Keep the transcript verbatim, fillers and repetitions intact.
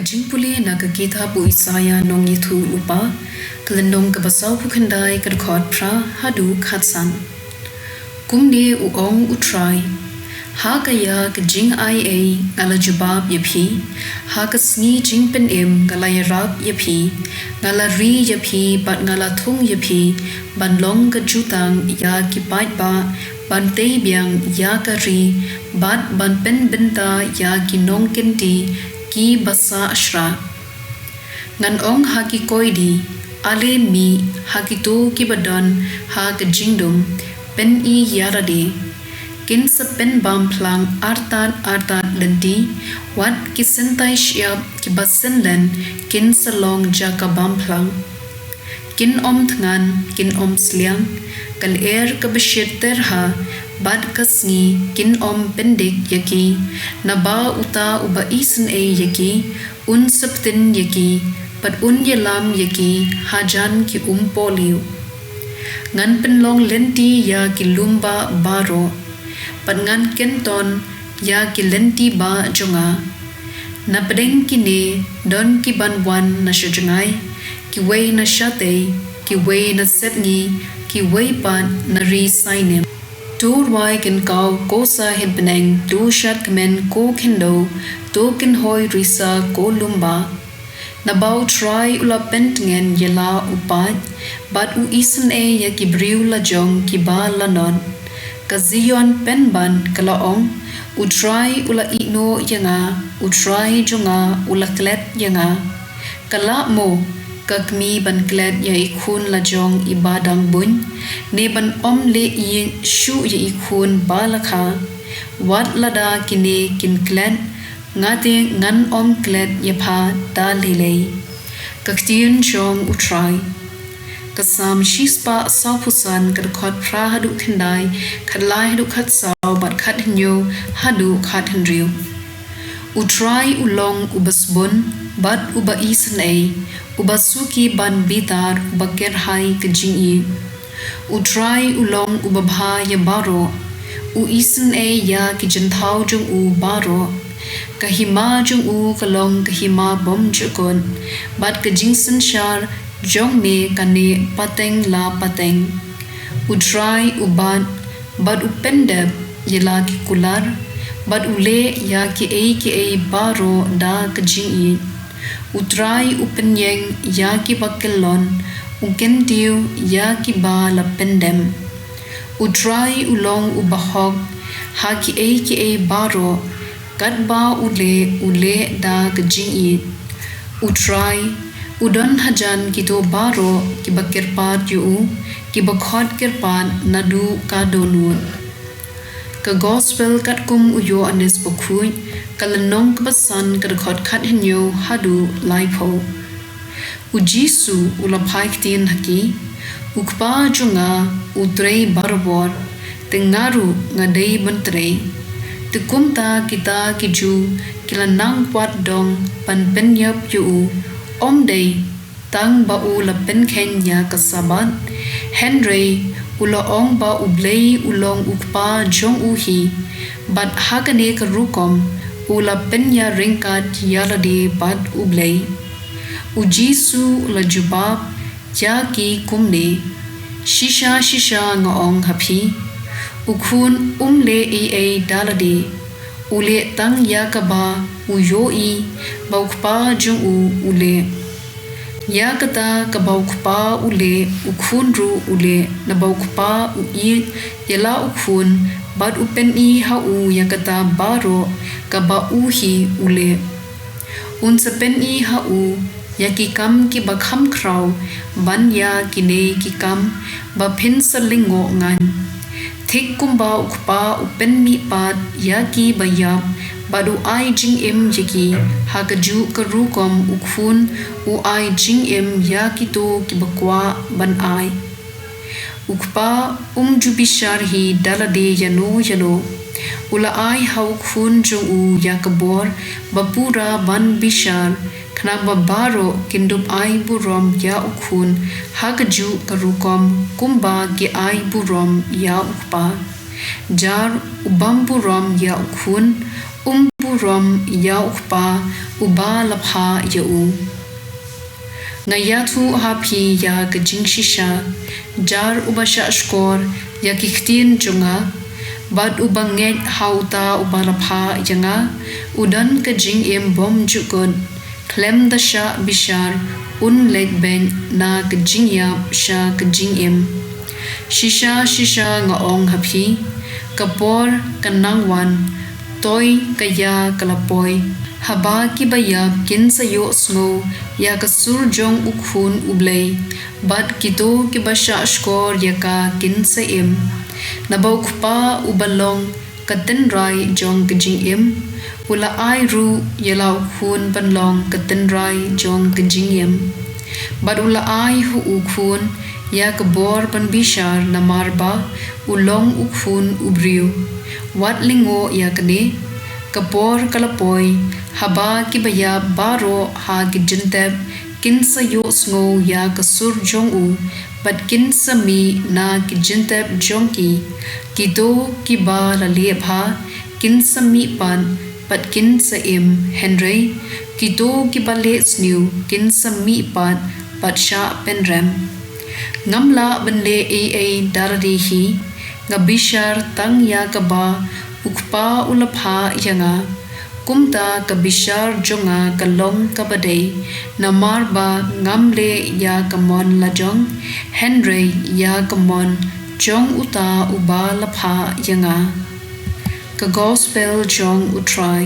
Jingpule na ka kitab u Isaïah nongïathuhlypa, ka lynnong kaba sawphew khyndai, ka dkhot phra haduh khatsan. Kumne u ong U Trai: Ha ka ïa ka jingaiei nga la jubab ïa phi, ha ka sngi jingpynim nga la ïarap ïa phi, nga la ri ïa phi bad nga la thung ïa phi ban long ka jutang ïa ki paidbah, ban tei biang ïa ka ri bad ban pynbynta ïa ki nongkynti kiba sah shrah. Ngan ong ha ki koidi: Ale mih; ha kito kiba don ha ka jingdum: Pyni ïa lade. Kin sa pynbam phlang artat artat lynti; wat ki syntai shyiap kiba synlen kin sa long jaka bam phlang. Kin ym thngan, kin ym sliang; ka lyer kaba shit terha bad ka sngi kin ym pyndik ïa ki. Naba uta uba isynei ïa ki, un sa btin ïa ki, bad un ïalam ïa ki hajan ki umpohliew. Ngan pynlong lynti ïa ki lymbah baroh, bad ngan kynton ïa ki lynti bah jong nga. Napdeng kine don ki ban wan na shajngai, kiwei na shatei, kiwei na sepngi, kiwei pat na ri Sainim. To rwai kynkaw, ko Sah Hynpneng; to shad kmen, ko khyndew; to kynhoi risa, ko lymbah. Naba U Trai u la pyntngen ïa la u paid, bad u isynei ïa ki briew lajong kiba lanot. Ka Zion Pynban ka la ong: U Trai u la iehnoh ïa nga; U Trai jong nga u la klet ïa nga. Ka lah mo ka kmie ban klet ïa i khun lajong iba dang buiñ, ne ban ym leh ïing shuh ïa i khun ba la kha? Wat lada kine kin klet, nga te ngan ym klet ïa pha da lei lei. Ka ktien jong U Trai. Ka Salm shispah sawphew san, ka dkhot phra haduh khyndai, khatlai haduh khatsaw, bad khathynñiew haduh khathynriew. U Trai u long uba sbun bad uba isynei, uba suki ban bitar, uba kyrhai ka jingïeit. U Trai u long uba bha ïa baroh, u isynei ïa ki jingthaw jong u baroh. Ka hima jong u ka long ka hima bymjukut, bad ka jingsynshar jong me ka neh pateng la pateng. U Trai u bat bad u pyndep ïa la ki kular, bad u leh ïa kiei kiei baroh da ka jingïeit. U Trai u pynïeng ïa kiba kyllon, u kyntiew ïa kiba la pyndem. U Trai u long uba hok ha kiei kiei baroh, katba u leh, u leh da ka jingïeit. U Trai u don hajan kito baroh kiba kyrpad ïa u, kiba khot kyrpad naduh ka dohnud. Ka Gospel katkum u Ïoannis Bakhuid, ka lynnong kaba san, ka dkhot khathynñiew haduh laiphew. U Jisu u la phai ktien ha ki: U Kpa jong nga u trei barabor, te nga ruh nga dei ban trei. Te kumta kita ki Jiw ki la nang kwah dong ban pynïap ïa u, ym dei tang ba u la pynkheiñ ïa ka Sabbath, hynrei u la ong ba U Blei u long U Kpa jong u hi, bad ha kane ka rukom u la pynïaryngkat ïa lade bad U Blei. U Jisu u la jubab ïa ki kumne: Shisha shisha nga ong ha phi, u khun um leh ei ei da lade, u leh tang ïa kaba u ïohi ba u kpa jong u u leh. Ïa kata kaba u kpa u leh, u khun ruh u leh, naba u kpa u ïeit ïa la u khun, bad u pyni ha u ïa kata baroh kaba u hi u leh. Un sa pyni ha u ïa ki kam kiba kham khraw ban ïa kine ki kam ba phin sa lyngngoh ngan. Thik kumba u kpa u pynmihpat ïa ki ba ïap, bad u ai jingim ïa ki, ha kajuh ka rukom u khun u ai jingim ïa kito kiba kwah ban ai. U kpa um ju bishar hi da lade ïano ïano. U la ai ha u khun jong u ïa ka bor ba pura ban bishar, khnang ba baroh kin dup ai burom ïa u khun, ha kajuh ka rukom kumba ki ai burom ïa u kpa. Jar u bam burom ïa u khun, um burom ïa U Kpa uba la phah ïa u. Nga ïathuh ha phi ïa ka jingshisha, jar uba shahshkor ïa ki ktien jong nga, bad uba ngeit ha uta uba la phah ïa nga, u don ka jingim bymjukut, khlem da shah bishar, un leit beit na ka jingïap sha ka jingim. Shisha, shisha nga ong ha phi, ka por ka nang wan, toi ka ïa ka la poi, haba kiba ïap kin sa ïohsngew ïa ka sur jong U Khun U Blei, bad kito kiba shahshkor ïa ka kin sa im. Naba U Kpa uba long ka tynrai jong ka jingim, u la ai ruh ïa la U Khun ban long ka tynrai jong ka jingim. Bad u la ai ha U Khun ïa ka bor ban bishar namar ba u long U Khun u briew. Wat lyngngoh ïa kane, ka por ka la poi, haba kiba ïap baroh ha ki jingtep kin sa ïohsngew ïa ka sur jong u, bad kin sa mih na ki jingtep jong ki. Kito kiba la leh bha kin sa mih pat, bad kin sa im, hynrei kito kiba leh sniew kin sa mih pat, bad shah pynrem. Ngam lah ban leh ei ei da lade hi, nga bishar tang ïa kaba U Kpa u la phah ïa nga. Kumta ka bishar jong nga ka long kaba dei, namar ba ngam leh ïa ka mon la jong, hynrei ïa ka mon jong uta uba la phah ïa nga. Ka Gospel jong U Trai.